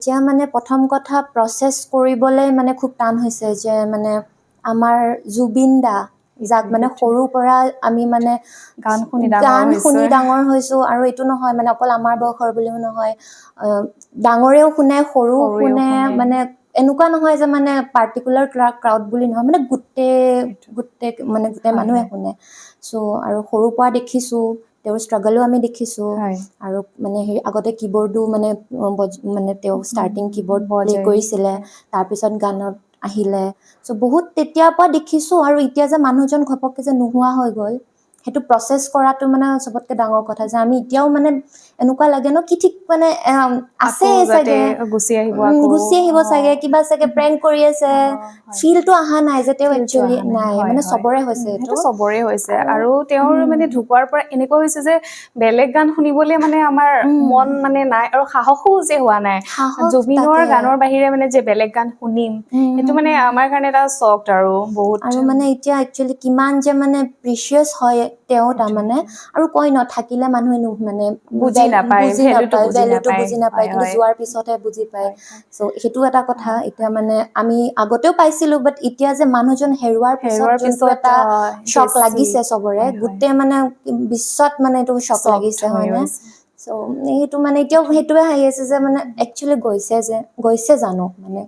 এতিয়া মানে প্ৰথম কথা প্ৰচেছ কৰিবলৈ মানে খুব টান হৈছে যে মানে আমাৰ জুবিন দা, যাক মানে সৰুৰ পৰা আমি মানে গান শুনি ডাঙৰ গান হৈছো। শুনি ডাঙৰ হৈছো। আৰু এইটো নহয় মানে অকল আমাৰ বয়সৰ বুলিও নহয়, ডাঙৰেও শুনে, সৰু সৰুৱেও শুনে। শুনে। মানে এনেকুৱা নহয় যে মানে পাৰ্টিকুলাৰ ক্ৰাউড বুলি নহয়, মানে গোটেই গোটেই মানে গোটেই মানুহে শুনে। চ' আৰু সৰুৰ পৰা দেখিছো, তেওঁৰ ষ্ট্ৰাগলো আমি দেখিছো। আৰু মানে হেৰি আগতে কীবৰ্ডো মানে মানে তেওঁ ষ্টাৰ্টিং কীবৰ্ড প্লে বজাই। কৰিছিলে, তাৰপিছত গানত আহিলে। চ' বহুত তেতিয়াৰ পৰা দেখিছো আৰু এতিয়া যে মানুহজন ঘপককে যে নোহোৱা হৈ গ'ল, সেইটো প্ৰচেছ কৰাটো মানে চবতকে ডাঙৰ কথা যে আমি এতিয়াও মানে এনেকুৱা লাগে ন কি ঠিক মানে আছে আকৌ যাতে চাগে গুচি আহিব আকৌ গুচি আহিব চাগে, কিবা চাগে প্ৰেংক কৰি আছে। ফিলটো অহা নাই যে তেওঁ ফিলটো একচুৱেলি অহা নাই। নাই। মানে চবৰে হৈছে এইটো। সেইটো চবৰে হৈছে। আৰু আৰু তেওঁৰ মানে ঢুকোৱাৰ পৰা এনেকুৱা হৈছে যে বেলেগ গান শুনিবলৈ মানে আমাৰ মন মানে নাই আৰু সাহসো যে হোৱা নাই। সাহস জুবিনৰ গানৰ বাহিৰে মানে যে বেলেগ গান শুনিম, সেইটো মানে আমাৰ কাৰণে এটা চখ আৰু বহুত। আৰু মানে এতিয়া একচুৱেলি কিমান যে মানে প্ৰিচিয়াছ হয় তেওঁ তাৰমানে। আৰু কয় ন, থাকিলে মানুহে মানে বুজি নাপায়, বুজি ভেলুটো নাপায়, বুজি ভেলুটো নাপায়। বুজি নাপায়, কিন্তু যোৱাৰ পিছতহে বুজি পায়। চ' সেইটো এটা কথা। এতিয়া মানে আমি আগতেও পাইছিলো, বাট এতিয়া যে মানুহজন হেৰুৱাৰ পিছত হেৰুৱাৰ যোনটো পিছত এটা শ্বক বেছি লাগিছে চবৰে, গোটেই মানে বিশ্বত মানে এইটো শ্বক Shocked লাগিছে, হৈ হয়নে? গৈছে। চ' সেইটো মানে এতিয়াও সেইটোৱে হাঁহি আছে যে মানে একচুৱেলি গৈছে যে গৈছে জানো মানে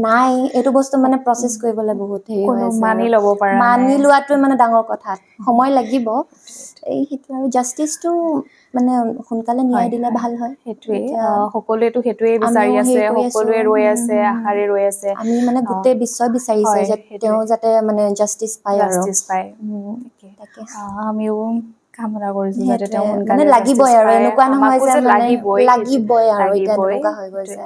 নাই, এইটো বস্তু মানে প্ৰচেছ কৰিবলৈ বহুত হেৰি হৈ কোনো আছে মানি আৰু। ল'ব পৰা মানি নাই। লোৱাটোৱে মানে ডাঙৰ কথা, সময় লাগিব। এই সেইটো আৰু জাষ্টিচটো মানে সোনকালে ন্যায় দিলে ভাল হয়। সেইটোৱে। এতিয়া সকলোৱেতো সেইটোৱে বিচাৰি আমিও আছে, হেৰি কৰি আছো। সকলোৱে ৰৈ আছে, আশাৰে ৰৈ আছে। আমি মানে গোটেই বিশ্বই বিচাৰিছে যে তেওঁ যাতে মানে জাষ্টিচ পায় আৰু জাষ্টিচ পায়। তাকে। আমিও কামনা কৰিছো যাতে তেওঁ সেইটোৱে সোনকালে মানে লাগিবই justice আৰু পায়। এনেকুৱা নহয় আমাকো যে যে মানে লাগিবই, লাগিবই আৰু এতিয়া লাগিবই। এনেকুৱা হৈ গৈছে।